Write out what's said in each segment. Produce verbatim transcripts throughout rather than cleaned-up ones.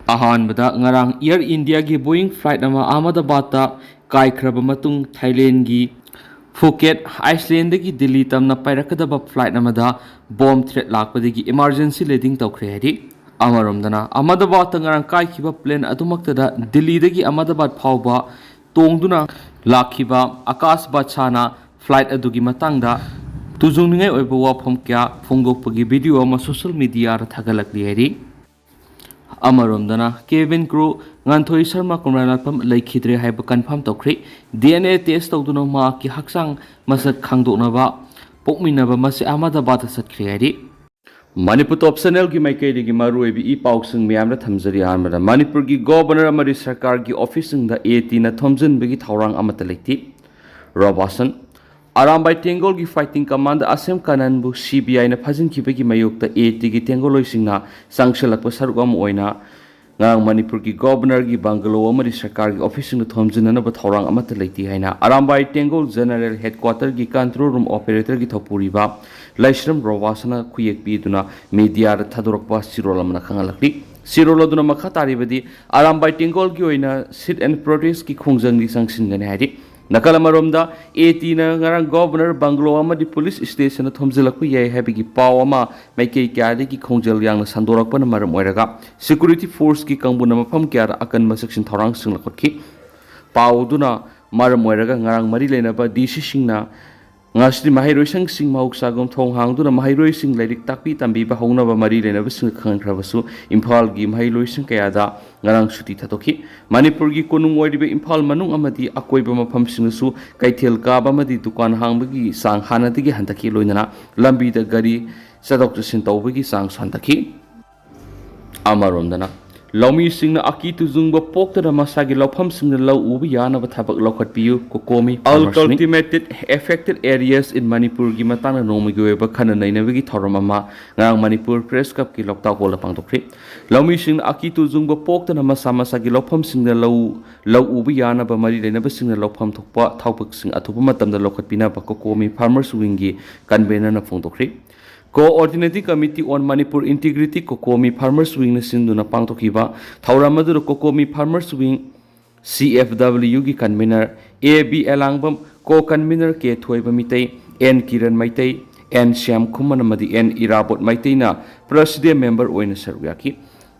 ꯑꯍꯥꯟꯕꯗ, ꯉꯔꯥꯡ Air Indiaꯒꯤ Boeing flight ꯑꯃ ꯑꯍꯃꯗꯥꯕꯥꯗꯇ ꯀꯥꯏꯈ꯭ꯔꯕ ꯃꯇꯨꯡ, ꯊꯥꯏꯂꯦꯟꯒꯤ ꯐꯨꯀꯦꯠ ꯑꯥꯏꯁꯂꯦꯟꯗꯒꯤ ꯗꯤꯜꯂꯤ ꯇꯝꯅ ꯄꯥꯏꯔꯛꯀꯗꯕ flight ꯑꯃꯗ bomb threat ꯂꯥꯛꯄꯗꯒꯤ emergency landing ꯇꯧꯈ꯭ꯔꯦ ꯍꯥꯏꯔꯤ꯫ ꯑꯃꯔꯣꯝꯗꯅ, ꯑꯍꯃꯗꯥꯕꯥꯗꯇ ꯉꯔꯥꯡ ꯀꯥꯏꯈꯤꯕ plane ꯑꯗꯨꯃꯛꯇꯗ ꯗꯤꯜꯂꯤꯗꯒꯤ ꯑꯍꯃꯗꯥꯕꯥꯗ ꯐꯥꯎꯕ ꯇꯣꯡꯗꯨꯅ ꯂꯥꯛꯈꯤꯕ ꯑꯀꯥꯁ ꯕꯠꯁꯥꯅ flight ꯑꯗꯨꯒꯤ ꯃꯇꯥꯡꯗ ꯇꯨꯖꯨꯡꯅꯤꯡꯉꯥꯏ ꯑꯣꯏꯕ ꯋꯥꯐꯝ ꯀꯌꯥ ꯐꯣꯡꯗꯣꯛꯄꯒꯤ video ꯑꯃ social mediaꯗ ꯊꯥꯒꯠꯂꯛꯂꯤ ꯍꯥꯏꯔꯤ꯫ ꯑꯃꯔꯣꯝꯗꯅ, cabin crew ꯉꯥꯟꯊꯣꯏ ꯁꯔꯃ ꯀꯪꯂꯥꯂꯥꯛꯄꯝ ꯂꯩꯈꯤꯗ꯭ꯔꯦ ꯍꯥꯏꯕ confirm ꯇꯧꯈ꯭ꯔꯦ꯫ DNA test ꯇꯧꯗꯨꯅ ꯃꯍꯥꯛꯀꯤ ꯍꯛꯆꯥꯡ ꯃꯁꯛ ꯈꯪꯗꯣꯛꯅꯕ ꯄꯣꯛꯃꯤꯟꯅꯕ ꯃꯁꯤ ꯑꯍꯃꯗꯥꯕꯥꯗꯇ ꯆꯠꯈ꯭ꯔꯦ ꯍꯥꯏꯔꯤ꯫ ꯃꯅꯤꯄꯨꯔ Top Channelꯒꯤ ꯃꯥꯏꯀꯩꯗꯒꯤ ꯃꯔꯨꯑꯣꯏꯕ ꯏ ꯄꯥꯎꯁꯤꯡ ꯃꯌꯥꯝꯗ ꯊꯝꯖꯔꯤ꯫ ꯑꯍꯥꯟꯕꯗ, ꯃꯅꯤꯄꯨꯔꯒꯤ Governor ꯑꯃꯗꯤ ꯁꯔꯀꯥꯔꯒꯤ officeꯁꯤꯡꯗ ATꯅ ꯊꯣꯝꯖꯤꯟꯕꯒꯤ ꯊꯧꯔꯥꯡ ꯑꯃꯠꯇ ꯂꯩꯇꯦ꯫ ꯔꯣꯕꯥꯁꯟ, ꯑꯔꯥꯝꯕꯥꯏ ꯇꯦꯡꯒꯣꯜꯒꯤ fighting commander ꯑꯁꯦꯝ ꯀꯥꯅꯟꯕꯨ CBIꯅ ꯐꯥꯖꯤꯟꯈꯤꯕꯒꯤ ꯃꯥꯌꯣꯛꯇ ATꯒꯤ ꯇꯦꯡꯒꯣꯜꯂꯣꯏꯁꯤꯡꯅ ꯆꯪꯁꯤꯜꯂꯛꯄ ꯁꯔꯨꯛ ꯑꯃ ꯑꯣꯏꯅ ꯉꯔꯥꯡ ꯃꯅꯤꯄꯨꯔꯒꯤ Governorꯒꯤ bungalow ꯑꯃꯗꯤ ꯁꯔꯀꯥꯔꯒꯤ officeꯁꯤꯡꯗ ꯊꯣꯝꯖꯤꯟꯅꯅꯕ ꯊꯧꯔꯥꯡ ꯑꯃꯠꯇ ꯂꯩꯇꯦ ꯍꯥꯏꯅ ꯑꯔꯥꯝꯕꯥꯏ ꯇꯦꯡꯒꯣꯜ General Headquarterꯒꯤ control room operatorꯒꯤ ꯊꯧꯄꯨꯔꯤꯕ ꯂꯥꯏꯁ꯭ꯔꯝ ꯔꯣꯕꯥꯁꯟꯅ ꯈꯨꯌꯦꯛ ꯄꯤꯗꯨꯅ mediaꯗ ꯊꯥꯗꯣꯔꯛꯄ ꯆꯦꯔꯣꯜ ꯑꯃꯅ ꯈꯪꯍꯜꯂꯛꯂꯤ꯫ ꯆꯦꯔꯣꯜ ꯑꯗꯨꯅ ꯃꯈꯥ ꯇꯥꯔꯤꯕꯗꯤ, ꯑꯔꯥꯝꯕꯥꯏ ꯇꯦꯡꯒꯣꯜꯒꯤ ꯑꯣꯏꯅ sit and protestꯀꯤ ꯈꯣꯡꯖꯪꯗꯤ ꯆꯪꯁꯤꯟꯒꯅꯤ ꯍꯥꯏꯔꯤ꯫ ꯅꯥꯀꯜ ꯑꯃꯔꯣꯝꯗ, ATꯅ ꯉꯔꯥꯡ Governor bungalow ꯑꯃꯗꯤ police stationꯗ ꯊꯣꯝꯖꯤꯜꯂꯛꯄ ꯌꯥꯏ ꯍꯥꯏꯕꯒꯤ ꯄꯥꯎ ꯑꯃ ꯃꯥꯏꯀꯩ ꯀꯌꯥꯗꯒꯤ ꯈꯣꯡꯖꯦꯜ ꯌꯥꯡꯅ ꯁꯟꯗꯣꯔꯛꯄꯅ ꯃꯔꯝ ꯑꯣꯏꯔꯒ security forceꯀꯤ ꯀꯥꯡꯕꯨꯅ ꯃꯐꯝ ꯀꯌꯥꯗ ꯑꯀꯟꯕ ꯆꯦꯛꯁꯤꯟ ꯊꯧꯔꯥꯡꯁꯤꯡ ꯂꯧꯈꯠꯈꯤ꯫ ꯄꯥꯎ ꯑꯗꯨꯅ ꯃꯔꯝ ꯑꯣꯏꯔꯒ ꯉꯔꯥꯡ ꯃꯔꯤ ꯂꯩꯅꯕ DCꯁꯤꯡꯅ ꯉꯁꯤꯗꯤ ꯃꯍꯩꯔꯣꯏꯁꯪꯁꯤꯡ ꯃꯍꯧꯁꯥꯒꯨꯝ ꯊꯣꯡ ꯍꯥꯡꯗꯨꯅ ꯃꯍꯩꯔꯣꯏꯁꯤꯡ ꯂꯥꯏꯔꯤꯛ ꯇꯥꯛꯄꯤ ꯇꯝꯕꯤꯕ ꯍꯧꯅꯕ ꯃꯔꯤ ꯂꯩꯅꯕꯁꯤꯡꯒ ꯈꯪꯍꯟꯈ꯭ꯔꯕꯁꯨ, ꯏꯝꯐꯥꯜꯒꯤ ꯃꯍꯩꯂꯣꯏꯁꯪ ꯀꯌꯥꯗ ꯉꯔꯥꯡ ꯁꯨꯇꯤ ꯊꯥꯗꯣꯛꯈꯤ꯫ ꯃꯅꯤꯄꯨꯔꯒꯤ ꯀꯣꯅꯨꯡ ꯑꯣꯏꯔꯤꯕ ꯏꯝꯐꯥꯜ ꯃꯅꯨꯡ ꯑꯃꯗꯤ ꯑꯀꯣꯏꯕ ꯃꯐꯝꯁꯤꯡꯗꯁꯨ ꯀꯩꯊꯦꯜ ꯀꯥꯕ ꯑꯃꯗꯤ ꯗꯨꯀꯥꯟ ꯍꯥꯡꯕꯒꯤ ꯆꯥꯡ ꯍꯥꯟꯅꯗꯒꯤ ꯍꯟꯊꯈꯤ, ꯂꯣꯏꯅꯅ ꯂꯝꯕꯤꯗ ꯒꯥꯔꯤ ꯆꯠꯊꯣꯛ ꯆꯠꯁꯤꯟ ꯇꯧꯕꯒꯤ ꯆꯥꯡꯁꯨ ꯍꯟꯊꯈꯤ꯫ ꯑꯃꯔꯣꯝꯗꯅ, ꯂꯧꯃꯤꯁꯤꯡꯅ ꯑꯀꯤ ꯇꯨꯖꯨꯡꯕ ꯄꯣꯛꯇꯅ ꯃꯁꯥꯒꯤ ꯂꯧꯐꯝꯁꯤꯡꯗ ꯂꯧ ꯎꯕ ꯌꯥꯅꯕ ꯊꯕꯛ ꯂꯧꯈꯠꯄꯤꯌꯨ, COCOMI Farmers Union꯫ Uncultivated affected areas in Manipurꯒꯤ ꯃꯇꯥꯡꯗ ꯅꯣꯡꯃꯒꯤ ꯑꯣꯏꯕ ꯈꯟꯅ ꯅꯩꯅꯕꯒꯤ ꯊꯧꯔꯝ ꯑꯃ ꯉꯔꯥꯡ ꯃꯅꯤꯄꯨꯔ Press Clubꯀꯤ ꯂꯣꯛꯇꯥꯛ ꯍꯣꯜꯗ ꯄꯥꯡꯊꯣꯛꯈ꯭ꯔꯦ꯫ ꯂꯧꯃꯤꯁꯤꯡꯅ ꯑꯀꯤ ꯇꯨꯖꯨꯡꯕ ꯄꯣꯛꯇꯅ ꯃꯁꯥ ꯃꯁꯥꯒꯤ ꯂꯧꯐꯝꯁꯤꯡꯗ ꯂꯧ, ꯂꯧ ꯎꯕ ꯌꯥꯅꯕ ꯃꯔꯤ ꯂꯩꯅꯕꯁꯤꯡꯅ ꯂꯧꯐꯝ ꯊꯣꯛꯄ ꯊꯕꯛꯁꯤꯡ ꯑꯊꯨꯕ ꯃꯇꯝꯗ ꯂꯧꯈꯠꯄꯤꯅꯕ COCOMI Farmers Wingꯒꯤ convenorꯅ ꯐꯣꯡꯗꯣꯛꯈ꯭ꯔꯦ꯫ Coordinating Committee on Manipur Integrity, COCOMI Farmers Wingꯅ ꯁꯤꯟꯗꯨꯅ ꯄꯥꯡꯊꯣꯛꯈꯤꯕ ꯊꯧꯔꯝ ꯑꯗꯨꯗ COCOMI Farmers Wing, CFWꯒꯤ convener A B Elangbam, co-convener K ꯊꯣꯏꯕ ꯃꯤꯇꯩ, N ꯀꯤꯔꯟ ꯃꯩꯇꯩ, N ꯁ꯭ꯌꯥꯝ ꯈꯨꯃꯟ ꯑꯃꯗꯤ N ꯏꯔꯥꯕꯣꯠ ꯃꯩꯇꯩꯅ president member ꯑꯣꯏꯅ ꯁꯔꯨꯛ ꯌꯥꯈꯤ꯫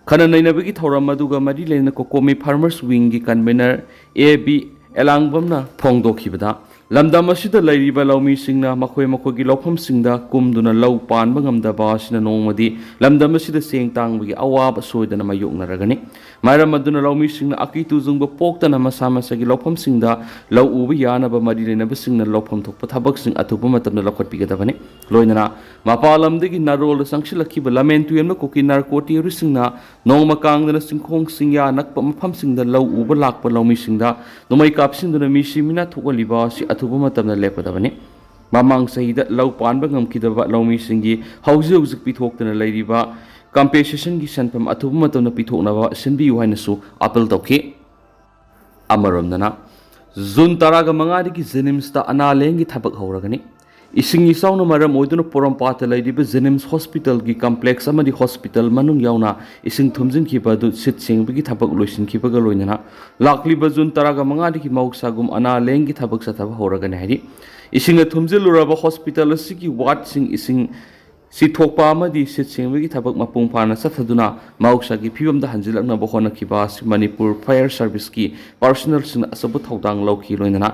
ꯈꯟꯅ ꯅꯩꯅꯕꯒꯤ ꯊꯧꯔꯝ ꯑꯗꯨꯒ ꯃꯔꯤ ꯂꯩꯅꯅ COCOMI Farmers Wingꯒꯤ convener A B ꯑꯦꯂꯥꯡꯕꯝꯅ ꯐꯣꯡꯗꯣꯛꯈꯤꯕꯗ, ꯂꯝꯗꯝ ꯑꯁꯤꯗ ꯂꯩꯔꯤꯕ ꯂꯧꯃꯤꯁꯤꯡꯅ ꯃꯈꯣꯏ ꯃꯈꯣꯏꯒꯤ ꯂꯧꯐꯝꯁꯤꯡꯗ ꯀꯨꯝꯗꯨꯅ ꯂꯧ ꯄꯥꯟꯕ ꯉꯝꯗꯕ ꯑꯁꯤꯅ ꯅꯣꯡꯃꯗꯤ ꯂꯝꯗꯝ ꯑꯁꯤꯗ ꯆꯦꯡ ꯇꯥꯡꯕꯒꯤ ꯑꯋꯥꯕ ꯁꯣꯏꯗꯅ ꯃꯥꯌꯣꯛꯅꯔꯒꯅꯤ꯫ ꯃꯔꯝ ꯑꯗꯨꯅ ꯂꯧꯃꯤꯁꯤꯡꯅ ꯑꯀꯤ ꯇꯨꯖꯨꯡꯕ ꯄꯣꯛꯇꯅ ꯃꯁꯥ ꯃꯁꯥꯒꯤ ꯂꯧꯐꯝꯁꯤꯡꯗ ꯂꯧ ꯎꯕ ꯌꯥꯅꯕ ꯃꯔꯤ ꯂꯩꯅꯕꯁꯤꯡꯅ ꯂꯧꯐꯝ ꯊꯣꯛꯄ ꯊꯕꯛꯁꯤꯡ ꯑꯊꯨꯕ ꯃꯇꯝꯗ ꯂꯧꯈꯠꯄꯤꯒꯗꯕꯅꯤ꯫ ꯂꯣꯏꯅꯅ ꯃꯄꯥꯟ ꯂꯝꯗꯒꯤ ꯅꯥꯔꯣꯜꯗ ꯆꯪꯁꯤꯜꯂꯛꯈꯤꯕ ꯂꯝꯍꯦꯟ ꯇꯨꯍꯦꯟꯕ ꯀꯨꯀꯤ narco terroristꯁꯤꯡꯅ ꯅꯣꯡꯃ ꯀꯥꯡꯗꯅ ꯆꯤꯡꯈꯣꯡ ꯆꯤꯡꯌꯥ ꯅꯛꯄ ꯃꯐꯝꯁꯤꯡꯗ ꯂꯧ ꯎꯕ ꯂꯥꯛꯄ ꯂꯧꯃꯤꯁꯤꯡꯗ ꯅꯣꯡꯃꯩ ꯀꯥꯞꯁꯤꯟꯗꯨꯅ ꯃꯤꯁꯤ ꯃꯤꯅꯥ ꯊꯣꯛꯍꯜꯂꯤꯕ ꯑꯁꯤ ꯑꯊꯨꯕ ꯃꯇꯝꯗ ꯂꯦꯞꯀꯗꯕꯅꯤ꯫ ꯃꯃꯥꯡ ꯆꯍꯤꯗ ꯂꯧ ꯄꯥꯟꯕ ꯉꯝꯈꯤꯗꯕ ꯂꯧꯃꯤꯁꯤꯡꯒꯤ ꯍꯧꯖꯤꯛ ꯍꯧꯖꯤꯛ ꯄꯤꯊꯣꯛꯇꯅ ꯂꯩꯔꯤꯕ compensationꯒꯤ ꯁꯦꯟꯐꯝ ꯑꯊꯨꯕ ꯃꯇꯝꯗ ꯄꯤꯊꯣꯛꯅꯕ ꯁꯤꯟꯕꯤꯌꯨ ꯍꯥꯏꯅꯁꯨ appeal ꯇꯧꯈꯤ꯫ ꯑꯃꯔꯣꯝꯗꯅ, ꯖꯨꯟ ꯇꯔꯥꯒ ꯃꯉꯥꯗꯒꯤ JNIMSꯇ ꯑꯅꯥ ꯂꯥꯌꯦꯡꯒꯤ ꯊꯕꯛ ꯍꯧꯔꯒꯅꯤ꯫ ꯏꯁꯤꯡ ꯏꯆꯥꯎꯅ ꯃꯔꯝ ꯑꯣꯏꯗꯨꯅ ꯄꯣꯔꯣꯝꯄꯥꯠꯇ ꯂꯩꯔꯤꯕ JNIMS hospitalꯒꯤ complex ꯑꯃꯗꯤ hospital ꯃꯅꯨꯡ ꯌꯥꯎꯅ ꯏꯁꯤꯡ ꯊꯨꯝꯖꯤꯟꯈꯤꯕ ꯑꯗꯨ ꯁꯤꯠ ꯁꯦꯡꯕꯒꯤ ꯊꯕꯛ ꯂꯣꯏꯁꯤꯟꯈꯤꯕꯒ ꯂꯣꯏꯅꯅ ꯂꯥꯛꯂꯤꯕ ꯖꯨꯟ ꯇꯔꯥꯒ ꯃꯉꯥꯗꯒꯤ ꯃꯍꯧꯁꯥꯒꯨꯝ ꯑꯅꯥ ꯂꯥꯌꯦꯡꯒꯤ ꯊꯕꯛ ꯆꯠꯊꯕ ꯍꯧꯔꯒꯅꯤ ꯍꯥꯏꯔꯤ꯫ ꯏꯁꯤꯡꯅ ꯊꯨꯝꯖꯤꯜꯂꯨꯔꯕ hospital ꯑꯁꯤꯒꯤ wardꯁꯤꯡ ꯏꯁꯤꯡ ꯁꯤꯊꯣꯛꯄ ꯑꯃꯗꯤ ꯁꯤꯠ ꯁꯦꯡꯕꯒꯤ ꯊꯕꯛ ꯃꯄꯨꯡ ꯐꯥꯅ ꯆꯠꯊꯗꯨꯅ ꯃꯍꯧꯁꯥꯒꯤ ꯐꯤꯕꯝꯗ ꯍꯟꯖꯤꯜꯂꯛꯅꯕ ꯍꯣꯠꯅꯈꯤꯕ ꯑꯁꯤ ꯃꯅꯤꯄꯨꯔ Fire Serviceꯀꯤ personnelꯁꯤꯡꯅ ꯑꯆꯧꯕ ꯊꯧꯗꯥꯡ ꯂꯧꯈꯤ꯫ ꯂꯣꯏꯅꯅ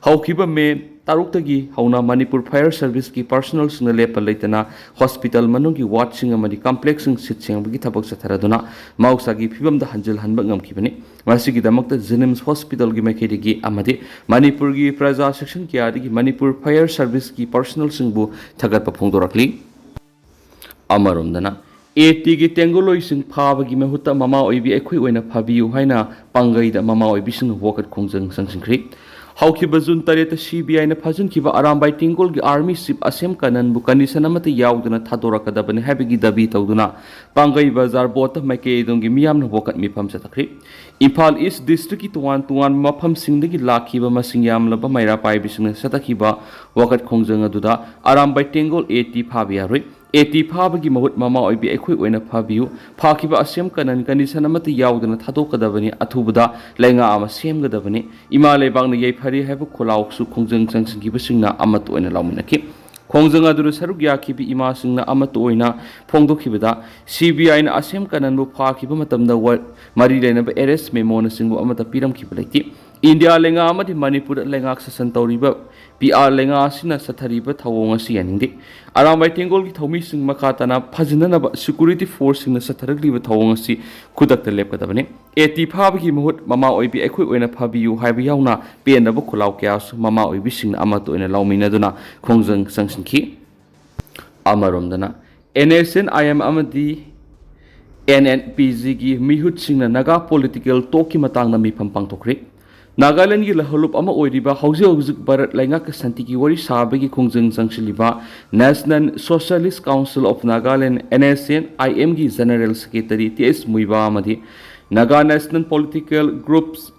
ꯍꯧꯈꯤꯕ ꯃꯦ ꯇꯔꯨꯛꯇꯒꯤ ꯍꯧꯅ ꯃꯅꯤꯄꯨꯔ Fire Serviceꯀꯤ personnelꯁꯤꯡꯅ ꯂꯦꯞꯄ ꯂꯩꯇꯅ hospital ꯃꯅꯨꯡꯒꯤ wardꯁꯤꯡ ꯑꯃꯗꯤ complexꯁꯤꯡ ꯁꯤꯠ ꯁꯦꯡꯕꯒꯤ ꯊꯕꯛ ꯆꯠꯊꯔꯗꯨꯅ ꯃꯍꯧꯁꯥꯒꯤ ꯐꯤꯕꯝꯗ ꯍꯟꯖꯤꯜꯍꯟꯕ ꯉꯝꯈꯤꯕꯅꯤ꯫ ꯃꯁꯤꯒꯤꯗꯃꯛꯇ JNIMS hospitalꯒꯤ ꯃꯥꯏꯀꯩꯗꯒꯤ ꯑꯃꯗꯤ ꯃꯅꯤꯄꯨꯔꯒꯤ ꯄ꯭ꯔꯖꯥ section ꯀꯌꯥꯗꯒꯤ ꯃꯅꯤꯄꯨꯔ Fire Serviceꯀꯤ personnelꯁꯤꯡꯕꯨ ꯊꯥꯒꯠꯄ ꯐꯣꯡꯗꯣꯔꯛꯂꯤ꯫ ꯑꯃꯔꯣꯝꯗꯅ, ATꯒꯤ ꯇꯦꯡꯒꯣꯂꯣꯏꯁꯤꯡ ꯐꯥꯕꯒꯤ ꯃꯍꯨꯠꯇ ꯃꯃꯥ ꯑꯣꯏꯕꯤ ꯑꯩꯈꯣꯏ ꯑꯣꯏꯅ ꯐꯥꯕꯤꯌꯨ ꯍꯥꯏꯅ ꯄꯥꯡꯒꯩꯗ ꯃꯃꯥ ꯑꯣꯏꯕꯤꯁꯤꯡꯅ ꯋꯥꯀꯠ ꯈꯣꯡꯖꯪ ꯆꯪꯁꯤꯟꯈ꯭ꯔꯤ꯫ ꯍꯧꯈꯤꯕ ꯖꯨꯟ ꯇꯔꯦꯠꯇ CBIꯅ ꯐꯥꯖꯤꯟꯈꯤꯕ ꯑꯔꯥꯝꯕꯥꯏ ꯇꯦꯡꯒꯣꯜꯒꯤ army chief ꯑꯁꯦꯝ ꯀꯥꯅꯟꯕꯨ condition ꯑꯃꯠꯇ ꯌꯥꯎꯗꯅ ꯊꯥꯗꯣꯔꯛꯀꯗꯕꯅꯤ ꯍꯥꯏꯕꯒꯤ ꯗꯥꯕꯤ ꯇꯧꯗꯨꯅ ꯄꯥꯡꯒꯩ ꯕꯖꯥꯔ ꯕꯣꯠꯇ ꯃꯥꯏꯀꯩ ꯑꯗꯣꯝꯒꯤ ꯃꯤꯌꯥꯝꯅ ꯋꯥꯀꯠ ꯃꯤꯐꯝ ꯆꯠꯊꯈ꯭ꯔꯤ꯫ ꯏꯝꯐꯥꯜ East districtꯀꯤ ꯇꯣꯉꯥꯟ ꯇꯣꯉꯥꯟꯕ ꯃꯐꯝꯁꯤꯡꯗꯒꯤ ꯂꯥꯛꯈꯤꯕ ꯃꯁꯤꯡ ꯌꯥꯝꯂꯕ ꯃꯩꯔꯥ ꯄꯥꯏꯕꯤꯁꯤꯡꯅ ꯆꯠꯊꯈꯤꯕ ꯋꯥꯀꯠ ꯈꯣꯡꯖꯪ ꯑꯗꯨꯗ ꯑꯔꯥꯝꯕꯥꯏ ꯇꯦꯡꯒꯣꯜ AT ꯐꯥꯕ ꯌꯥꯔꯣꯏ, ꯑꯦ ꯇꯤ ꯐꯥꯕꯒꯤ ꯃꯍꯨꯠ ꯃꯃꯥ ꯑꯣꯏꯕꯤ ꯑꯩꯈꯣꯏ ꯑꯣꯏꯅ ꯐꯥꯕꯤꯌꯨ꯫ ꯐꯥꯈꯤꯕ ꯑꯁꯦꯝ ꯀꯅꯟ condition ꯑꯃꯠꯇ ꯌꯥꯎꯗꯅ ꯊꯥꯗꯣꯛꯀꯗꯕꯅꯤ꯫ ꯑꯊꯨꯕꯗ ꯂꯩꯉꯥꯛ ꯑꯃ ꯁꯦꯝꯒꯗꯕꯅꯤ꯫ ꯏꯃꯥ ꯂꯩꯕꯥꯛꯅ ꯌꯩꯐꯔꯦ ꯍꯥꯏꯕ ꯈꯣꯜꯂꯥꯎꯁꯨ ꯈꯣꯡꯖꯪ ꯆꯪꯁꯤꯟꯈꯤꯕꯁꯤꯡꯅ ꯑꯃꯠꯇ ꯑꯣꯏꯅ ꯂꯥꯎꯃꯤꯟꯅꯈꯤ꯫ ꯈꯣꯡꯖꯪ ꯑꯗꯨꯗ ꯁꯔꯨꯛ ꯌꯥꯈꯤꯕ ꯏꯃꯥꯁꯤꯡꯅ ꯑꯃꯠꯇ ꯑꯣꯏꯅ ꯐꯣꯡꯗꯣꯛꯈꯤꯕꯗ, ꯁꯤ ꯕꯤ ꯑꯥꯏꯅ ꯑꯁꯦꯝ ꯀꯅꯟꯕꯨ ꯐꯥꯈꯤꯕ ꯃꯇꯝꯗ ꯋꯥ-, ꯃꯔꯤ ꯂꯩꯅꯕ arrest memoꯅꯆꯤꯡꯕ ꯑꯃꯠꯇ ꯄꯤꯔꯝꯈꯤꯕ ꯂꯩꯇꯦ꯫ ꯏꯟꯗꯤꯌꯥ ꯂꯩꯉꯥꯛ ꯑꯃꯗꯤ ꯃꯅꯤꯄꯨꯔꯗ ꯂꯩꯉꯥꯛ ꯁꯥꯁꯟ ꯇꯧꯔꯤꯕ ꯄꯤ ꯑꯥꯔ ꯂꯩꯉꯥꯛ ꯑꯁꯤꯅ ꯆꯠꯊꯔꯤꯕ ꯊꯧꯑꯣꯡ ꯑꯁꯤ ꯌꯥꯅꯤꯡꯗꯦ꯫ ꯑꯔꯥꯝꯕꯥꯏ ꯇꯦꯡꯒꯣꯜꯒꯤ ꯊꯧꯃꯤꯁꯤꯡ ꯃꯈꯥ ꯇꯥꯅ ꯐꯥꯖꯤꯟꯅꯅꯕ security forceꯁꯤꯡꯅ ꯆꯠꯊꯔꯛꯂꯤꯕ ꯊꯧꯑꯣꯡ ꯑꯁꯤ ꯈꯨꯗꯛꯇ ꯂꯦꯞꯀꯗꯕꯅꯤ꯫ ꯑꯦ ꯇꯤ ꯐꯥꯕꯒꯤ ꯃꯍꯨꯠ ꯃꯃꯥ ꯑꯣꯏꯕꯤ ꯑꯩꯈꯣꯏ ꯑꯣꯏꯅ ꯐꯥꯕꯤꯌꯨ ꯍꯥꯏꯕ ꯌꯥꯎꯅ ꯄꯦꯟꯗꯕ ꯈꯣꯜꯂꯥꯎ ꯀꯌꯥꯁꯨ ꯃꯃꯥ ꯑꯣꯏꯕꯤꯁꯤꯡꯅ ꯑꯃꯠꯇ ꯑꯣꯏꯅ ꯂꯥꯎꯃꯤꯟꯅꯗꯨꯅ ꯈꯣꯡꯖꯪ ꯆꯪꯁꯤꯟꯈꯤ꯫ ꯑꯃꯔꯣꯝꯗꯅ, N S N I M ꯑꯃꯗꯤ ꯑꯦꯟ ꯑꯦꯟ ꯄꯤ ꯖꯤꯒꯤ ꯃꯤꯍꯨꯠꯁꯤꯡꯅ ꯅꯥꯒꯥ political talkꯀꯤ ꯃꯇꯥꯡꯗ ꯃꯤꯐꯝ ꯄꯥꯡꯊꯣꯛꯈ꯭ꯔꯦ꯫ ꯅꯥꯒꯥꯂꯦꯟꯗꯒꯤ ꯂꯍꯂꯨꯞ ꯑꯃ ꯑꯣꯏꯔꯤꯕ, ꯍꯧꯖꯤꯛ ꯍꯧꯖꯤꯛ ꯚꯥꯔꯠ ꯂꯩꯉꯥꯛꯀ ꯁꯥꯟꯇꯤꯒꯤ ꯋꯥꯔꯤ ꯁꯥꯕꯒꯤ ꯈꯣꯡꯖꯪ ꯆꯪꯁꯤꯜꯂꯤꯕ National Socialist Council of Nagaland, N S N I M ꯒꯤ General Secretary ꯇꯤ ꯑꯦꯁ ꯃꯨꯏꯕꯥ ꯑꯃꯗꯤ Naga National Political Groups,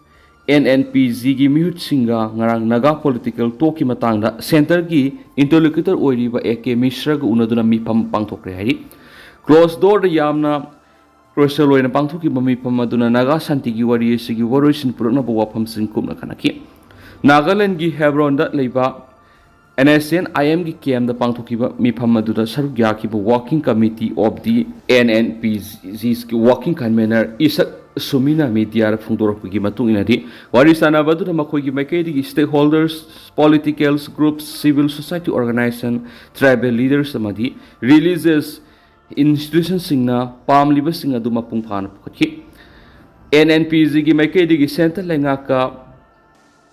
N N P G ꯒꯤ ꯃꯤꯍꯨꯠꯁꯤꯡꯒ ꯉꯔꯥꯡ ꯅꯥꯒꯥ political talkꯀꯤ ꯃꯇꯥꯡꯗ centreꯒꯤ interlocutor ꯑꯣꯏꯔꯤꯕ ꯑꯦ ꯀꯦ ꯃꯤꯁ꯭ꯔꯒ ꯎꯅꯗꯨꯅ ꯃꯤꯐꯝ ꯄꯥꯡꯊꯣꯛꯈ꯭ꯔꯦ ꯍꯥꯏꯔꯤ꯫ Closed doorꯗ ꯌꯥꯝꯅ crucial ꯑꯣꯏꯅ ꯄꯥꯡꯊꯣꯛꯈꯤꯕ ꯃꯤꯐꯝ ꯑꯗꯨꯅ ꯅꯥꯒꯥ ꯁꯥꯟꯇꯤꯒꯤ ꯋꯥꯔꯤ ꯑꯁꯤꯒꯤ ꯋꯥꯔꯣꯏꯁꯤꯟ ꯄꯨꯔꯛꯅꯕ ꯋꯥꯐꯝꯁꯤꯡ ꯀꯨꯞꯅ ꯈꯟꯅꯈꯤ꯫ ꯅꯥꯒꯥꯂꯦꯟꯗꯒꯤ ꯍꯦꯕ꯭ꯔꯣꯟꯗ ꯂꯩꯕ N S N I Mꯒꯤ campꯇ ꯄꯥꯡꯊꯣꯛꯈꯤꯕ ꯃꯤꯐꯝ ꯑꯗꯨꯗ ꯁꯔꯨꯛ ꯌꯥꯈꯤꯕ Working Committee of the N N P Gꯒꯤ Working Convener ꯏꯁꯛ ꯁꯨꯃꯤꯅ ꯃꯤꯗꯤꯌꯥꯗ ꯐꯣꯡꯗꯣꯔꯛꯄꯒꯤ ꯃꯇꯨꯡ ꯏꯟꯅꯗꯤ, ꯋꯥꯔꯤ ꯁꯥꯟꯅꯕ ꯑꯗꯨꯗ ꯃꯈꯣꯏꯒꯤ ꯃꯥꯏꯀꯩꯗꯒꯤ stakeholders, political groups, civil society organization, tribal leaders ꯑꯃꯗꯤ religious institutionꯁꯤꯡꯅ ꯄꯥꯝꯂꯤꯕꯁꯤꯡ ꯑꯗꯨ ꯃꯄꯨꯡ ꯐꯥꯅ ꯄꯨꯈꯠꯈꯤ꯫ N N P Gꯒꯤ ꯃꯥꯏꯀꯩꯗꯒꯤ centre ꯂꯩꯉꯥꯛꯀ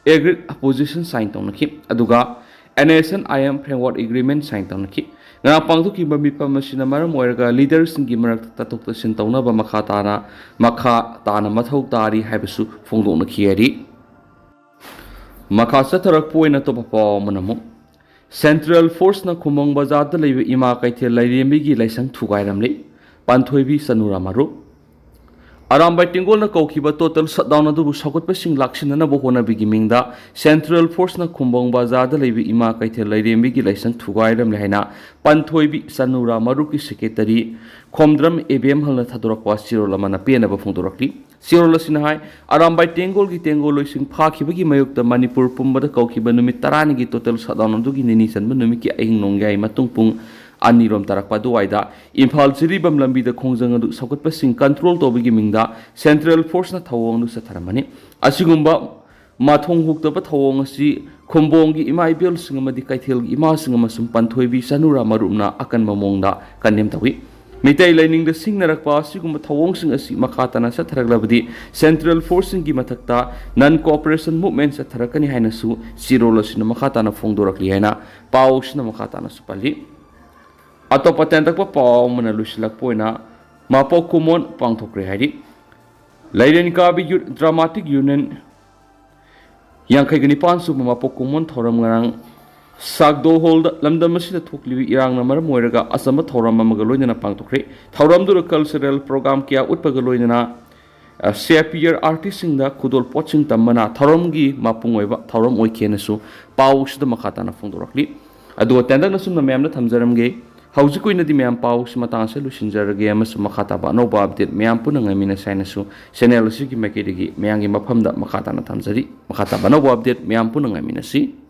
agreed position sign ꯇꯧꯅꯈꯤ, ꯑꯗꯨꯒ N S N I M framework agreement sign ꯇꯧꯅꯈꯤ꯫ ꯉꯔꯥꯡ ꯄꯥꯡꯊꯣꯛꯈꯤꯕ ꯃꯤꯐꯝ ꯑꯁꯤꯅ ꯃꯔꯝ ꯑꯣꯏꯔꯒ leaderꯁꯤꯡꯒꯤ ꯃꯔꯛꯇ ꯇꯥꯊꯣꯛ ꯇꯥꯁꯤꯟ ꯇꯧꯅꯕ ꯃꯈꯥ ꯇꯥꯅ, ꯃꯈꯥ ꯇꯥꯅ ꯃꯊꯧ ꯇꯥꯔꯤ ꯍꯥꯏꯕꯁꯨ ꯐꯣꯡꯗꯣꯛꯅꯈꯤ ꯍꯥꯏꯔꯤ꯫ ꯃꯈꯥ ꯆꯠꯊꯔꯛꯄ ꯑꯣꯏꯅ ꯑꯇꯣꯞꯄ ꯄꯥꯎ ꯑꯃꯅ ꯑꯃꯨꯛ, Central Forceꯅ ꯈꯨꯃꯪ ꯕꯖꯥꯔꯗ ꯂꯩꯕ ꯏꯃꯥ ꯀꯩꯊꯦꯜ ꯂꯥꯏꯔꯦꯝꯕꯤꯒꯤ ꯂꯥꯏꯁꯪ ꯊꯨꯒꯥꯏꯔꯝꯂꯤ꯫ ꯄꯥꯟꯊꯣꯏꯕꯤ ꯆꯅꯨꯔꯥꯃꯔꯨ꯫ ꯑꯔꯥꯝꯕꯥꯏ ꯇꯦꯡꯒꯣꯜꯅ ꯀꯧꯈꯤꯕ total shutdown ꯑꯗꯨꯕꯨ ꯁꯧꯒꯠꯄꯁꯤꯡ ꯂꯥꯛꯁꯤꯟꯅꯅꯕ ꯍꯣꯠꯅꯕꯒꯤ ꯃꯤꯡꯗ Central Forceꯅ ꯈꯨꯝꯕꯣꯡ ꯕꯖꯥꯔꯗ ꯂꯩꯕ ꯏꯃꯥ ꯀꯩꯊꯦꯜ ꯂꯩꯔꯦꯝꯕꯤꯒꯤ ꯂꯥꯏꯁꯪ ꯊꯨꯒꯥꯏꯔꯝꯂꯦ ꯍꯥꯏꯅ ꯄꯟꯊꯣꯏꯕꯤ ꯆꯅꯨꯔꯥ ꯃꯔꯨꯞꯀꯤ secretary ꯈꯣꯝꯗ꯭ꯔꯝ ꯑꯦꯕꯦꯝꯍꯜꯅ ꯊꯥꯗꯣꯔꯛꯄ ꯆꯦꯔꯣꯜ ꯑꯃꯅ ꯄꯦꯟꯅꯕ ꯐꯣꯡꯗꯣꯔꯛꯂꯤ꯫ ꯆꯦꯔꯣꯜ ꯑꯁꯤꯅ ꯍꯥꯏ, ꯑꯔꯥꯝꯕꯥꯏ ꯇꯦꯡꯒꯣꯜꯒꯤ ꯇꯦꯡꯒꯣꯜꯂꯣꯏꯁꯤꯡ ꯐꯥꯈꯤꯕꯒꯤ ꯃꯥꯌꯣꯛꯇ ꯃꯅꯤꯄꯨꯔ ꯄꯨꯝꯕꯗ ꯀꯧꯈꯤꯕ ꯅꯨꯃꯤꯠ ꯇꯔꯥꯅꯤꯒꯤ total shutdown ꯑꯗꯨꯒꯤ ꯅꯤꯅꯤ ꯆꯟꯕ ꯅꯨꯃꯤꯠꯀꯤ ꯑꯍꯤꯡ ꯅꯣꯡꯌꯥꯏ ꯃꯇꯨꯡ ꯄꯨꯡ ꯑꯅꯤꯔꯣꯝ ꯇꯥꯔꯛꯄ ꯑꯗꯨꯋꯥꯏꯗ ꯏꯝꯐꯥꯜ ꯖꯤꯔꯤꯕꯥꯝ ꯂꯝꯕꯤꯗ ꯈꯣꯡꯖꯪ ꯑꯗꯨ ꯁꯧꯒꯠꯄꯁꯤꯡ control ꯇꯧꯕꯒꯤ ꯃꯤꯡꯗ Central Forceꯅ ꯊꯧꯑꯣꯡ ꯑꯗꯨ ꯆꯠꯊꯔꯝꯕꯅꯤ꯫ ꯑꯁꯤꯒꯨꯝꯕ ꯃꯊꯣꯡ ꯍꯨꯛꯇꯕ ꯊꯧꯑꯣꯡ ꯑꯁꯤ ꯈꯨꯝꯕꯣꯡꯒꯤ ꯏꯃꯥ ꯏꯕꯦꯜꯁꯤꯡ ꯑꯃꯗꯤ ꯀꯩꯊꯦꯜꯒꯤ ꯏꯃꯥꯁꯤꯡ ꯑꯃꯁꯨꯡ ꯄꯟꯊꯣꯏꯕꯤ ꯆꯅꯨꯔꯥ ꯃꯔꯨꯞꯅ ꯑꯀꯟꯕ ꯃꯑꯣꯡꯗ condemn ꯇꯧꯏ꯫ ꯃꯤꯇꯩ ꯂꯥꯏꯅꯤꯡꯗ ꯁꯤꯡꯅꯔꯛꯄ ꯑꯁꯤꯒꯨꯝꯕ ꯊꯧꯑꯣꯡꯁꯤꯡ ꯑꯁꯤ ꯃꯈꯥ ꯇꯥꯅ ꯆꯠꯊꯔꯛꯂꯕꯗꯤ Central Forceꯁꯤꯡꯒꯤ ꯃꯊꯛꯇ non cooperation movement ꯆꯠꯊꯔꯛꯀꯅꯤ ꯍꯥꯏꯅꯁꯨ ꯆꯦꯔꯣꯜ ꯑꯁꯤꯅ ꯃꯈꯥ ꯇꯥꯅ ꯐꯣꯡꯗꯣꯔꯛꯂꯤ ꯍꯥꯏꯅ ꯄꯥꯎꯁꯤꯅ ꯃꯈꯥ ꯇꯥꯅꯁꯨ ꯄꯜꯂꯤ꯫ ꯑꯇꯣꯞꯄ ꯇꯦꯟꯇꯛꯄ ꯄꯥꯎ ꯑꯃꯅ ꯂꯣꯏꯁꯤꯜꯂꯛꯄ ꯑꯣꯏꯅ ꯃꯄꯣꯛ ꯀꯨꯝꯑꯣꯟ ꯄꯥꯡꯊꯣꯛꯈ꯭ꯔꯦ ꯍꯥꯏꯔꯤ꯫ ꯂꯩꯔꯦꯟ ꯀꯥꯕꯤ Youth Dramatic Union ꯌꯥꯡꯈꯩꯒ ꯅꯤꯄꯥꯟ ꯁꯨꯕ ꯃꯄꯣꯛ ꯀꯨꯝꯑꯣꯟ ꯊꯧꯔꯝ ꯉꯔꯥꯡ ꯁꯥꯒꯗꯣ ꯍꯣꯜꯗ ꯂꯝꯗꯝ ꯑꯁꯤꯗ ꯊꯣꯛꯂꯤꯕ ꯏꯔꯥꯡꯅ ꯃꯔꯝ ꯑꯣꯏꯔꯒ ꯑꯆꯝꯕ ꯊꯧꯔꯝ ꯑꯃꯒ ꯂꯣꯏꯅꯅ ꯄꯥꯡꯊꯣꯛꯈ꯭ꯔꯦ꯫ ꯊꯧꯔꯝꯗꯨꯗ cultural program ꯀꯌꯥ ꯎꯠꯄꯒ ꯂꯣꯏꯅꯅ, ꯑ, ꯁꯦ ꯄꯤꯌꯔ artistꯁꯤꯡꯗ ꯈꯨꯗꯣꯜ ꯄꯣꯠꯁꯤꯡ ꯇꯝꯕꯅ ꯊꯧꯔꯝꯒꯤ ꯃꯄꯨꯡ ꯑꯣꯏꯕ ꯊꯧꯔꯝ ꯑꯣꯏꯈꯤ ꯍꯥꯏꯅꯁꯨ ꯄꯥꯎꯁꯤꯗ ꯃꯈꯥ ꯇꯥꯅ ꯐꯣꯡꯗꯣꯔꯛꯂꯤ꯫ ꯑꯗꯨꯒ ꯇꯦꯟꯇꯛꯅ ꯁꯨꯝꯅ ꯃꯌꯥꯝꯗ ꯊꯝꯖꯔꯝꯒꯦ꯫ ꯍꯧꯖꯤꯛꯀꯤ ꯑꯣꯏꯅꯗꯤ ꯃꯌꯥꯝ ꯄꯥꯎꯁꯤ ꯃꯇꯥꯡꯁꯦ ꯂꯣꯏꯁꯤꯟꯖꯔꯒꯦ ꯑꯃꯁꯨꯡ ꯃꯈꯥ ꯇꯥꯕ ꯑꯅꯧꯕ update ꯃꯌꯥꯝ ꯄꯨꯟꯅ ꯉꯥꯏꯃꯤꯟꯅꯁꯤ ꯍꯥꯏꯅꯁꯨ channel ꯑꯁꯤꯒꯤ ꯃꯥꯏꯀꯩꯗꯒꯤ ꯃꯌꯥꯝꯒꯤ ꯃꯐꯝꯗ ꯃꯈꯥ ꯇꯥꯅ ꯊꯝꯖꯔꯤ꯫ ꯃꯈꯥ ꯇꯥꯕ ꯑꯅꯧꯕ update ꯃꯌꯥꯝ ꯄꯨꯟꯅ ꯉꯥꯏꯃꯤꯟꯅꯁꯤ꯫